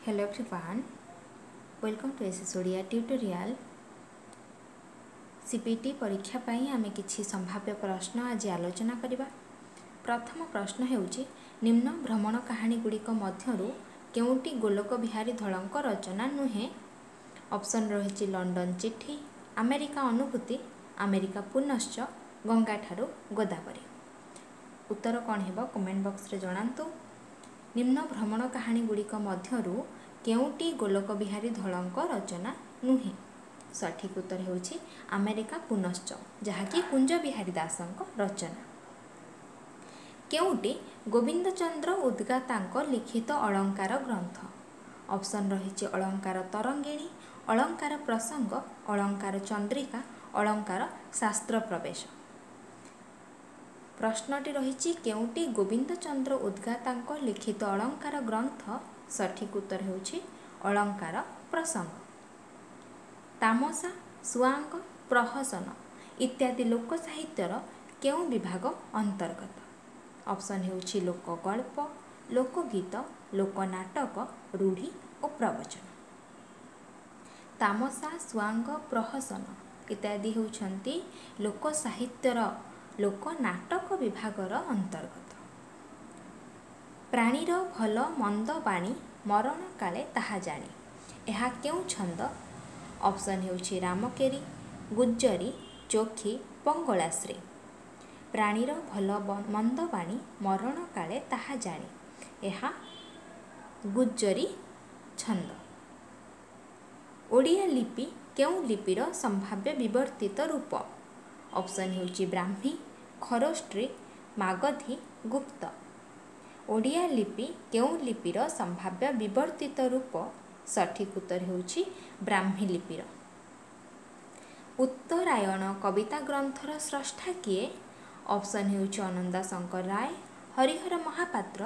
Hello everyone, welcome to SS Odia tutorial. CPT ପରୀକ୍ଷା ପାଇଁ ଆମେ କିଛି ସମ୍ଭାବ୍ୟ ପ୍ରଶ୍ନ ଆଜି ଆଲୋଚନା କରିବା। ପ୍ରଥମ ପ୍ରଶ୍ନ ହେଉଛି, ନିମ୍ନ ଭ୍ରମଣ କାହାଣୀ ଗୁଡ଼ିକ ମଧ୍ୟରୁ କେଉଁଟି ଗୋଲକ ବିହାରୀ ଧଳଙ୍କ ରଚନା ନୁହେଁ? ଅପସନ୍ ରହିଛି ଲଣ୍ଡନ ଚିଠି, ଆମେରିକା ଅନୁଭୂତି, ଆମେରିକା ପୁନଶ୍ଚ, ଗଙ୍ଗାଠାରୁ ଗୋଦାବରୀ। ଉତ୍ତର କ'ଣ ହେବ କମେଣ୍ଟ ବକ୍ସରେ ଜଣାନ୍ତୁ। ନିମ୍ନ ଭ୍ରମଣ କାହାଣୀ ଗୁଡ଼ିକ ମଧ୍ୟରୁ କେଉଁଟି ଗୋଲକ ବିହାରୀ ଧଳଙ୍କ ରଚନା ନୁହେଁ? ସଠିକ୍ ଉତ୍ତର ହେଉଛି ଆମେରିକା ପୁନଶ୍ଚ, ଯାହାକି କୁଞ୍ଜ ବିହାରୀ ଦାସଙ୍କ ରଚନା। କେଉଁଟି ଗୋବିନ୍ଦଚନ୍ଦ୍ର ଉଦ୍ଗାତାଙ୍କ ଲିଖିତ ଅଳଙ୍କାର ଗ୍ରନ୍ଥ? ଅପସନ୍ ରହିଛି ଅଳଙ୍କାର ତରଙ୍ଗିଣୀ, ଅଳଙ୍କାର ପ୍ରସଙ୍ଗ, ଅଳଙ୍କାର ଚନ୍ଦ୍ରିକା, ଅଳଙ୍କାର ଶାସ୍ତ୍ର ପ୍ରବେଶ। ପ୍ରଶ୍ନଟି ରହିଛି କେଉଁଟି ଗୋବିନ୍ଦଚନ୍ଦ୍ର ଉଦ୍ଗାତାଙ୍କ ଲିଖିତ ଅଳଙ୍କାର ଗ୍ରନ୍ଥ? ସଠିକ୍ ଉତ୍ତର ହେଉଛି ଅଳଙ୍କାର ପ୍ରସଙ୍ଗ। ତାମସା, ସୁଆଙ୍ଗ, ପ୍ରହସନ ଇତ୍ୟାଦି ଲୋକ ସାହିତ୍ୟର କେଉଁ ବିଭାଗ ଅନ୍ତର୍ଗତ? ଅପସନ୍ ହେଉଛି ଲୋକଗଳ୍ପ, ଲୋକଗୀତ, ଲୋକନାଟକ, ରୂଢ଼ି ଓ ପ୍ରବଚନ। ତାମସା, ସୁଆଙ୍ଗ, ପ୍ରହସନ ଇତ୍ୟାଦି ହେଉଛନ୍ତି ଲୋକ ସାହିତ୍ୟର ଲୋକନାଟକ ବିଭାଗର ଅନ୍ତର୍ଗତ। ପ୍ରାଣୀର ଭଲ ମନ୍ଦ ବାଣୀ, ମରଣ କାଳେ ତାହା ଜାଣି, ଏହା କେଉଁ ଛନ୍ଦ? ଅପସନ୍ ହେଉଛି ରାମକେରି, ଗୁଜ୍ଜରୀ, ଚୋଖୀ, ପଙ୍ଗଳାଶ୍ରୀ। ପ୍ରାଣୀର ଭଲ ମନ୍ଦ ବାଣୀ, ମରଣ କାଳେ ତାହା ଜାଣି, ଏହା ଗୁଜ୍ଜରୀ ଛନ୍ଦ। ଓଡ଼ିଆ ଲିପି କେଉଁ ଲିପିର ସମ୍ଭାବ୍ୟ ବିବର୍ତ୍ତିତ ରୂପ? ଅପସନ୍ ହେଉଛି ବ୍ରାହ୍ମୀ, ଖରୋଷ୍ଠୀ, ମାଗଧୀ, ଗୁପ୍ତ। ଓଡ଼ିଆ ଲିପି କେଉଁ ଲିପିର ସମ୍ଭାବ୍ୟ ବିବର୍ତ୍ତିତ ରୂପ? ସଠିକ୍ ଉତ୍ତର ହେଉଛି ବ୍ରାହ୍ମୀ ଲିପିର। ଉତ୍ତରାୟଣ କବିତା ଗ୍ରନ୍ଥର ସ୍ରଷ୍ଟା କିଏ? ଅପସନ୍ ହେଉଛି ଅନନ୍ଦା ଶଙ୍କର ରାୟ, ହରିହର ମହାପାତ୍ର,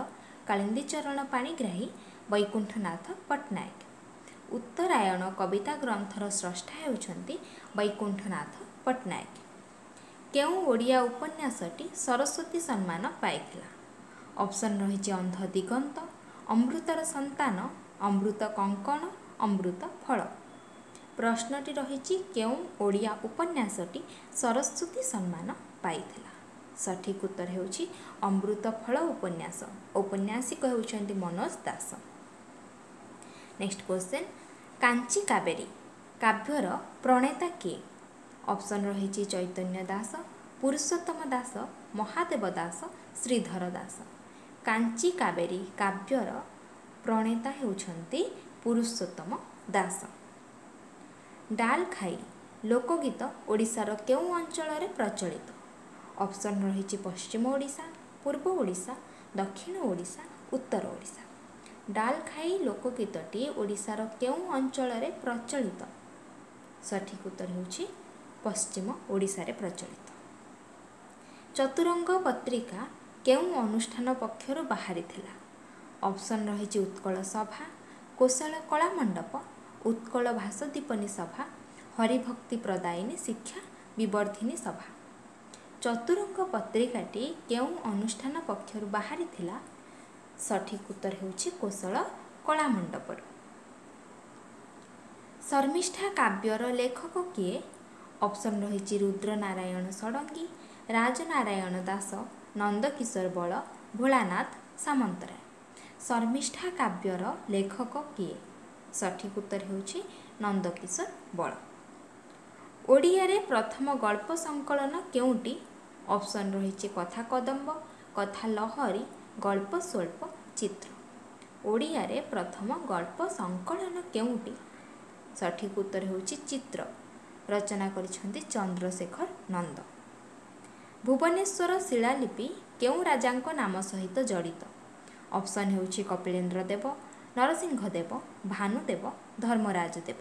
କାଳିନ୍ଦୀଚରଣ ପାଣିଗ୍ରାହୀ, ବୈକୁଣ୍ଠନାଥ ପଟ୍ଟନାୟକ। ଉତ୍ତରାୟଣ କବିତା ଗ୍ରନ୍ଥର ସ୍ରଷ୍ଟା ହେଉଛନ୍ତି ବୈକୁଣ୍ଠନାଥ ପଟ୍ଟନାୟକ। କେଉଁ ଓଡ଼ିଆ ଉପନ୍ୟାସଟି ସରସ୍ୱତୀ ସମ୍ମାନ ପାଇଥିଲା? ଅପସନ୍ ରହିଛି ଅନ୍ଧ ଦିଗନ୍ତ, ଅମୃତର ସନ୍ତାନ, ଅମୃତ କଙ୍କଣ, ଅମୃତ ଫଳ। ପ୍ରଶ୍ନଟି ରହିଛି କେଉଁ ଓଡ଼ିଆ ଉପନ୍ୟାସଟି ସରସ୍ୱତୀ ସମ୍ମାନ ପାଇଥିଲା? ସଠିକ୍ ଉତ୍ତର ହେଉଛି ଅମୃତ ଫଳ ଉପନ୍ୟାସ। ଔପନ୍ୟାସିକ ହେଉଛନ୍ତି ମନୋଜ ଦାସ। ନେକ୍ସଟ କ୍ୱେଶ୍ଚନ୍, କାଞ୍ଚି କାବେରୀ କାବ୍ୟର ପ୍ରଣେତା କିଏ? ଅପସନ୍ ରହିଛି ଚୈତନ୍ୟ ଦାସ, ପୁରୁଷୋତ୍ତମ ଦାସ, ମହାଦେବ ଦାସ, ଶ୍ରୀଧର ଦାସ। କାଞ୍ଚି କାବେରୀ କାବ୍ୟର ପ୍ରଣେତା ହେଉଛନ୍ତି ପୁରୁଷୋତ୍ତମ ଦାସ। ଡାଲ ଖାଇ ଲୋକଗୀତ ଓଡ଼ିଶାର କେଉଁ ଅଞ୍ଚଳରେ ପ୍ରଚଳିତ? ଅପସନ୍ ରହିଛି ପଶ୍ଚିମ ଓଡ଼ିଶା, ପୂର୍ବ ଓଡ଼ିଶା, ଦକ୍ଷିଣ ଓଡ଼ିଶା, ଉତ୍ତର ଓଡ଼ିଶା। ଡାଲ ଖାଇ ଲୋକଗୀତଟି ଓଡ଼ିଶାର କେଉଁ ଅଞ୍ଚଳରେ ପ୍ରଚଳିତ? ସଠିକ୍ ଉତ୍ତର ହେଉଛି ପଶ୍ଚିମ ଓଡ଼ିଶାରେ ପ୍ରଚଳିତ। ଚତୁରଙ୍ଗ ପତ୍ରିକା କେଉଁ ଅନୁଷ୍ଠାନ ପକ୍ଷରୁ ବାହାରିଥିଲା? ଅପସନ୍ ରହିଛି ଉତ୍କଳ ସଭା, କୋଶଳ କଳା ମଣ୍ଡପ, ଉତ୍କଳ ଭାଷାଦୀପନୀ ସଭା, ହରିଭକ୍ତି ପ୍ରଦାୟିନୀ ଶିକ୍ଷା ବିବର୍ଦ୍ଧିନୀ ସଭା। ଚତୁରଙ୍ଗ ପତ୍ରିକାଟି କେଉଁ ଅନୁଷ୍ଠାନ ପକ୍ଷରୁ ବାହାରିଥିଲା? ସଠିକ୍ ଉତ୍ତର ହେଉଛି କୋଶଳ କଳା ମଣ୍ଡପରୁ। ଶର୍ମିଷ୍ଠା କାବ୍ୟର ଲେଖକ କିଏ? ଅପସନ୍ ରହିଛି ରୁଦ୍ରନାରାୟଣ ଷଡ଼ଙ୍ଗୀ, ରାଜନାରାୟଣ ଦାସ, ନନ୍ଦକିଶୋର ବଳ, ଭୋଳାନାଥ ସାମନ୍ତରାୟ। ଶର୍ମିଷ୍ଠା କାବ୍ୟର ଲେଖକ କିଏ? ସଠିକ୍ ଉତ୍ତର ହେଉଛି ନନ୍ଦକିଶୋର ବଳ। ଓଡ଼ିଆରେ ପ୍ରଥମ ଗଳ୍ପ ସଂକଳନ କେଉଁଟି? ଅପସନ୍ ରହିଛି କଥା କଦମ୍ବ, କଥା ଲହରୀ, ଗଳ୍ପ ସ୍ୱଳ୍ପ, ଚିତ୍ର। ଓଡ଼ିଆରେ ପ୍ରଥମ ଗଳ୍ପ ସଂକଳନ କେଉଁଟି? ସଠିକ୍ ଉତ୍ତର ହେଉଛି ଚିତ୍ର। ରଚନା କରିଛନ୍ତି ଚନ୍ଦ୍ରଶେଖର ନନ୍ଦ। ଭୁବନେଶ୍ୱର ଶିଳାଲିପି କେଉଁ ରାଜାଙ୍କ ନାମ ସହିତ ଜଡ଼ିତ? ଅପସନ୍ ହେଉଛି କପିଳେନ୍ଦ୍ର ଦେବ, ନରସିଂହ ଦେବ, ଭାନୁଦେବ, ଧର୍ମରାଜ ଦେବ।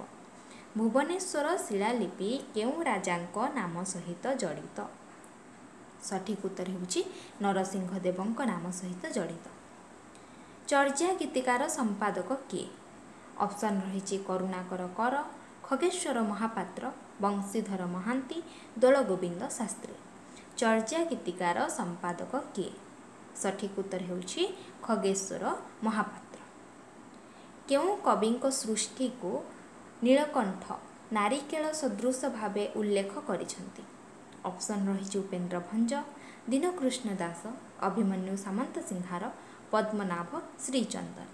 ଭୁବନେଶ୍ୱର ଶିଳାଲିପି କେଉଁ ରାଜାଙ୍କ ନାମ ସହିତ ଜଡ଼ିତ? ସଠିକ୍ ଉତ୍ତର ହେଉଛି ନରସିଂହ ଦେବଙ୍କ ନାମ ସହିତ ଜଡ଼ିତ। ଚର୍ଯ୍ୟା ଗୀତିକାର ସମ୍ପାଦକ କିଏ? ଅପସନ୍ ରହିଛି କରୁଣାକର କର, ଖଗେଶ୍ୱର ମହାପାତ୍ର, ବଂଶୀଧର ମହାନ୍ତି, ଦୋଳଗୋବିନ୍ଦ ଶାସ୍ତ୍ରୀ। ଚର୍ଯ୍ୟା ଗୀତିକାର ସମ୍ପାଦକ କିଏ? ସଠିକ୍ ଉତ୍ତର ହେଉଛି ଖଗେଶ୍ୱର ମହାପାତ୍ର। କେଉଁ କବିଙ୍କ ସୃଷ୍ଟିକୁ ନୀଳକଣ୍ଠ ନାରିକେଳ ସଦୃଶ ଭାବେ ଉଲ୍ଲେଖ କରିଛନ୍ତି? ଅପସନ୍ ରହିଛି ଉପେନ୍ଦ୍ର ଭଞ୍ଜ, ଦୀନକୃଷ୍ଣ ଦାସ, ଅଭିମନ୍ୟୁ ସାମନ୍ତସିଂହାର, ପଦ୍ମନାଭ ଶ୍ରୀଚନ୍ଦନ।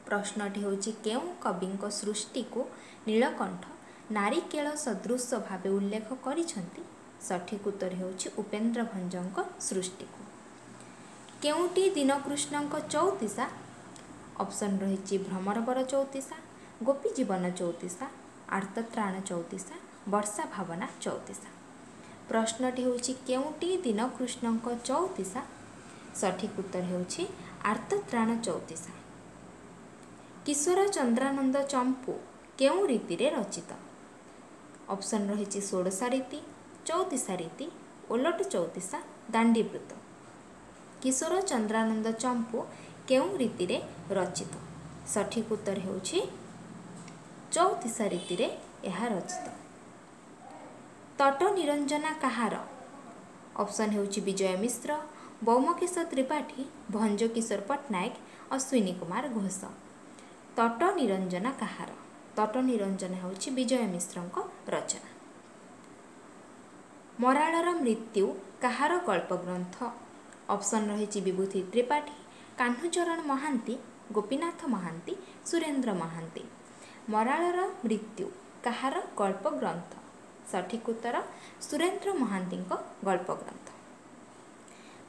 ପ୍ରଶ୍ନଟି ହେଉଛି, କେଉଁ କବିଙ୍କ ସୃଷ୍ଟିକୁ ନୀଳକଣ୍ଠ ନାରିକେଳ ସଦୃଶ ଭାବେ ଉଲ୍ଲେଖ କରିଛନ୍ତି? ସଠିକ୍ ଉତ୍ତର ହେଉଛି ଉପେନ୍ଦ୍ର ଭଞ୍ଜଙ୍କ ସୃଷ୍ଟିକୁ। କେଉଁଟି ଦୀନକୃଷ୍ଣଙ୍କ ଚଉତିଶା? ଅପସନ୍ ରହିଛି ଭ୍ରମରବର ଚଉତିଶା, ଗୋପୀଜୀବନ ଚଉତିଶା, ଆର୍ତ୍ତତ୍ରାଣ ଚଉତିଶା, ବର୍ଷା ଭାବନା ଚଉତିଶା। ପ୍ରଶ୍ନଟି ହେଉଛି, କେଉଁଟି ଦୀନକୃଷ୍ଣଙ୍କ ଚଉତିଶା? ସଠିକ୍ ଉତ୍ତର ହେଉଛି ଆର୍ତ୍ତତ୍ରାଣ ଚଉତିଶା। କିଶୋର ଚନ୍ଦ୍ରାନନ୍ଦ ଚମ୍ପୁ କେଉଁ ରୀତିରେ ରଚିତ? ଅପସନ୍ ରହିଛି ଷୋଡ଼ଶା ରୀତି, ଚଉତିଶା ରୀତି, ଓଲଟ ଚଉତିଶା, ଦାଣ୍ଡିବୃତ୍ତ। କିଶୋର ଚନ୍ଦ୍ରାନନ୍ଦ ଚମ୍ପୁ କେଉଁ ରୀତିରେ ରଚିତ? ସଠିକ୍ ଉତ୍ତର ହେଉଛି ଚଉତିଶା ରୀତିରେ ଏହା ରଚିତ। ତଟ ନିରଞ୍ଜନା କାହାର? ଅପସନ୍ ହେଉଛି ବିଜୟ ମିଶ୍ର, ବୌମକେଶ ତ୍ରିପାଠୀ, ଭଞ୍ଜ କିଶୋର ପଟ୍ଟନାୟକ, ଅଶ୍ୱିନୀ କୁମାର ଘୋଷ। ତଟ ନିରଞ୍ଜନା କାହାର? ତଟ ନିରଞ୍ଜନା ହେଉଛି ବିଜୟ ମିଶ୍ରଙ୍କ ରଚନା। ମରାଳର ମୃତ୍ୟୁ କାହାର ଗଳ୍ପଗ୍ରନ୍ଥ? ଅପସନ୍ ରହିଛି ବିଭୂତି ତ୍ରିପାଠୀ, କାହ୍ନୁଚରଣ ମହାନ୍ତି, ଗୋପୀନାଥ ମହାନ୍ତି, ସୁରେନ୍ଦ୍ର ମହାନ୍ତି। ମରାଳର ମୃତ୍ୟୁ କାହାର ଗଳ୍ପଗ୍ରନ୍ଥ? ସଠିକ୍ ଉତ୍ତର ସୁରେନ୍ଦ୍ର ମହାନ୍ତିଙ୍କ ଗଳ୍ପଗ୍ରନ୍ଥ।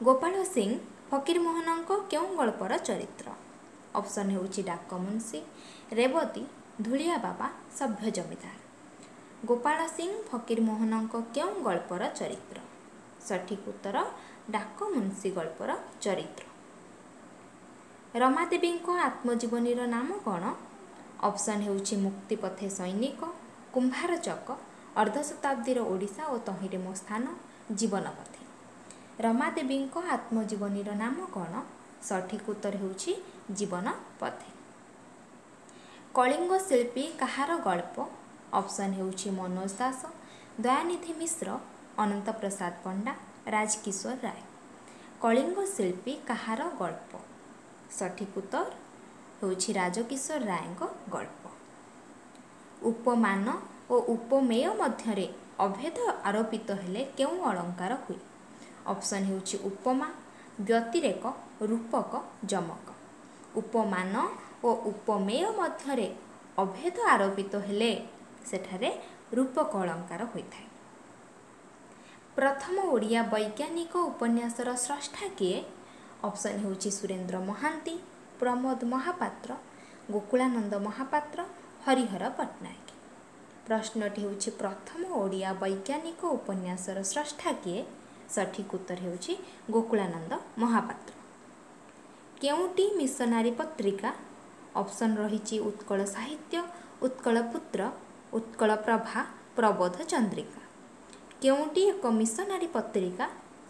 ଗୋପାଳ ସିଂ ଫକୀରମୋହନଙ୍କ କେଉଁ ଗଳ୍ପର ଚରିତ୍ର? ଅପସନ୍ ହେଉଛି ଡାକମୁନ୍ସି, ରେବତୀ, ଧୂଳିଆ ବାବା, ସଭ୍ୟ ଜମିଦାର। ଗୋପାଳ ସିଂ ଫକୀରମୋହନଙ୍କ କେଉଁ ଗଳ୍ପର ଚରିତ୍ର? ସଠିକ୍ ଉତ୍ତର ଡାକମୁନ୍ସି ଗଳ୍ପର ଚରିତ୍ର। ରମାଦେବୀଙ୍କ ଆତ୍ମଜୀବନୀର ନାମ କ'ଣ? ଅପସନ୍ ହେଉଛି ମୁକ୍ତିପଥେ ସୈନିକ, କୁମ୍ଭାର ଚକ, ଅର୍ଦ୍ଧଶତାବ୍ଦୀର ଓଡ଼ିଶା ଓ ତହିଁରେ ମୋ ସ୍ଥାନ, ଜୀବନ ପଥେ। ରମାଦେବୀଙ୍କ ଆତ୍ମଜୀବନୀର ନାମ କ'ଣ? ସଠିକ୍ ଉତ୍ତର ହେଉଛି ଜୀବନ ପଥେ। କଳିଙ୍ଗ ଶିଳ୍ପୀ କାହାର ଗଳ୍ପ? ଅପସନ୍ ହେଉଛି ମନୋଜ ଦାସ, ଦୟାନିଧି ମିଶ୍ର, ଅନନ୍ତ ପ୍ରସାଦ ପଣ୍ଡା, ରାଜକିଶୋର ରାୟ। କଳିଙ୍ଗ ଶିଳ୍ପୀ କାହାର ଗଳ୍ପ? ସଠିକ୍ ଉତ୍ତର ହେଉଛି ରାଜକିଶୋର ରାୟଙ୍କ ଗଳ୍ପ। ଉପମାନ ଓ ଉପମେୟ ମଧ୍ୟରେ ଅଭେଦ ଆରୋପିତ ହେଲେ କେଉଁ ଅଳଙ୍କାର ହୁଏ? ଅପସନ୍ ହେଉଛି ଉପମା, ବ୍ୟତିରେକ, ରୂପକ, ଯମକ। ଉପମାନ ଓ ଉପମେୟ ମଧ୍ୟରେ ଅଭେଦ ଆରୋପିତ ହେଲେ ସେଠାରେ ରୂପକ ଅଳଙ୍କାର ହୋଇଥାଏ। ପ୍ରଥମ ଓଡ଼ିଆ ବୈଜ୍ଞାନିକ ଉପନ୍ୟାସର ସ୍ରଷ୍ଟା କିଏ? ଅପସନ୍ ହେଉଛି ସୁରେନ୍ଦ୍ର ମହାନ୍ତି, ପ୍ରମୋଦ ମହାପାତ୍ର, ଗୋକୁଳାନନ୍ଦ ମହାପାତ୍ର, ହରିହର ପଟ୍ଟନାୟକ। ପ୍ରଶ୍ନଟି ହେଉଛି, ପ୍ରଥମ ଓଡ଼ିଆ ବୈଜ୍ଞାନିକ ଉପନ୍ୟାସର ସ୍ରଷ୍ଟା କିଏ? ସଠିକ୍ ଉତ୍ତର ହେଉଛି ଗୋକୁଳାନନ୍ଦ ମହାପାତ୍ର। କେଉଁଟି ମିଶନାରୀ ପତ୍ରିକା? ଅପସନ୍ ରହିଛି ଉତ୍କଳ ସାହିତ୍ୟ, ଉତ୍କଳ ପୁତ୍ର, ଉତ୍କଳ ପ୍ରଭା, ପ୍ରବୋଧ ଚନ୍ଦ୍ରିକା। କେଉଁଟି ଏକ ମିଶନାରୀ ପତ୍ରିକା?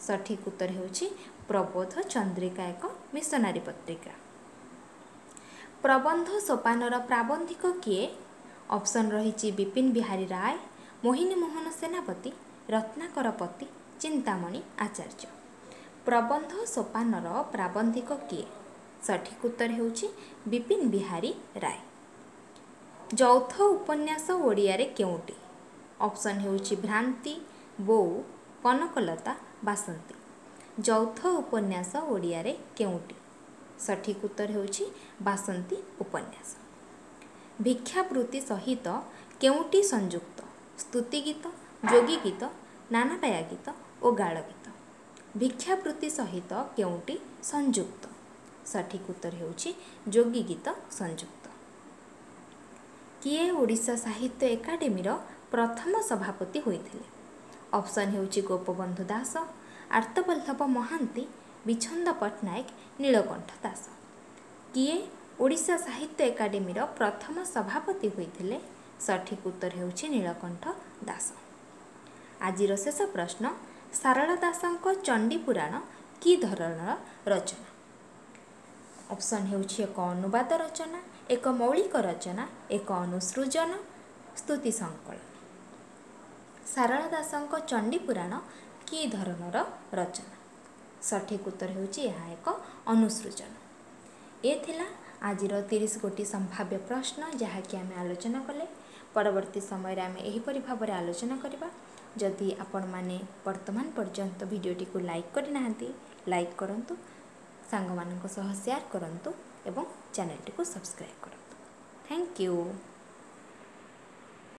ସଠିକ୍ ଉତ୍ତର ହେଉଛି ପ୍ରବୋଧ ଚନ୍ଦ୍ରିକା ଏକ ମିଶନାରୀ ପତ୍ରିକା। ପ୍ରବନ୍ଧ ସୋପାନର ପ୍ରାବନ୍ଧିକ କିଏ? ଅପସନ୍ ରହିଛି ବିପିନ ବିହାରୀ ରାୟ, ମୋହିନୀ ମୋହନ ସେନାପତି, ରତ୍ନାକର ପତି, ଚିନ୍ତାମଣି ଆଚାର୍ଯ୍ୟ। ପ୍ରବନ୍ଧ ସୋପାନର ପ୍ରାବନ୍ଧିକ କିଏ? ସଠିକ୍ ଉତ୍ତର ହେଉଛି ବିପିନ ବିହାରୀ ରାୟ। ଯୌଥ ଉପନ୍ୟାସ ଓଡ଼ିଆରେ କେଉଁଟି? ଅପସନ୍ ହେଉଛି ଭ୍ରାନ୍ତି, ବୋଉ, କନକଲତା, ବାସନ୍ତୀ। ଯୌଥ ଉପନ୍ୟାସ ଓଡ଼ିଆରେ କେଉଁଟି? ସଠିକ୍ ଉତ୍ତର ହେଉଛି ବାସନ୍ତୀ ଉପନ୍ୟାସ। ଭିକ୍ଷାବୃତ୍ତି ସହିତ କେଉଁଟି ସଂଯୁକ୍ତ? ସ୍ତୁତିଗୀତ, ଯୋଗୀ ଗୀତ, ନାନାବାୟା ଗୀତ ଓ ଗାଳ ଗୀତ। ଭିକ୍ଷାବୃତ୍ତି ସହିତ କେଉଁଟି ସଂଯୁକ୍ତ? ସଠିକ୍ ଉତ୍ତର ହେଉଛି ଯୋଗୀ ଗୀତ ସଂଯୁକ୍ତ। କିଏ ଓଡ଼ିଶା ସାହିତ୍ୟ ଏକାଡେମୀର ପ୍ରଥମ ସଭାପତି ହୋଇଥିଲେ? ଅପସନ୍ ହେଉଛି ଗୋପବନ୍ଧୁ ଦାସ, ଆର୍ତ୍ତବଲ୍ଲଭ ମହାନ୍ତି, ବିଛନ୍ଦ ପଟ୍ଟନାୟକ, ନୀଳକଣ୍ଠ ଦାସ। କିଏ ଓଡ଼ିଶା ସାହିତ୍ୟ ଏକାଡେମୀର ପ୍ରଥମ ସଭାପତି ହୋଇଥିଲେ? ସଠିକ୍ ଉତ୍ତର ହେଉଛି ନୀଳକଣ୍ଠ ଦାସ। ଆଜିର ଶେଷ ପ୍ରଶ୍ନ, ସାରଳା ଦାସଙ୍କ ଚଣ୍ଡୀ ପୁରାଣ କି ଧରଣର ରଚନା? ଅପସନ୍ ହେଉଛି ଏକ ଅନୁବାଦ ରଚନା, ଏକ ମୌଳିକ ରଚନା, ଏକ ଅନୁସୃଜନ, ସ୍ତୁତି ସଂକଳନ। ସାରଳା ଦାସଙ୍କ ଚଣ୍ଡୀ ପୁରାଣ କି ଧରଣର ରଚନା? ସଠିକ୍ ଉତ୍ତର ହେଉଛି ଏହା ଏକ ଅନୁସୃଜନ। ଏ ଥିଲା ଆଜିର 30 ଗୋଟି ସମ୍ଭାବ୍ୟ ପ୍ରଶ୍ନ ଯାହାକି ଆମେ ଆଲୋଚନା କଲେ। ପରବର୍ତ୍ତୀ ସମୟରେ ଆମେ ଏହିପରି ଭାବରେ ଆଲୋଚନା କରିବା। ଯଦି ଆପଣମାନେ ବର୍ତ୍ତମାନ ପର୍ଯ୍ୟନ୍ତ ଭିଡ଼ିଓଟିକୁ ଲାଇକ୍ କରିନାହାନ୍ତି, ଲାଇକ୍ କରନ୍ତୁ, ସାଙ୍ଗମାନଙ୍କ ସହ ସେୟାର କରନ୍ତୁ ଏବଂ ଚ୍ୟାନେଲଟିକୁ ସବସ୍କ୍ରାଇବ୍ କରନ୍ତୁ। Thank you.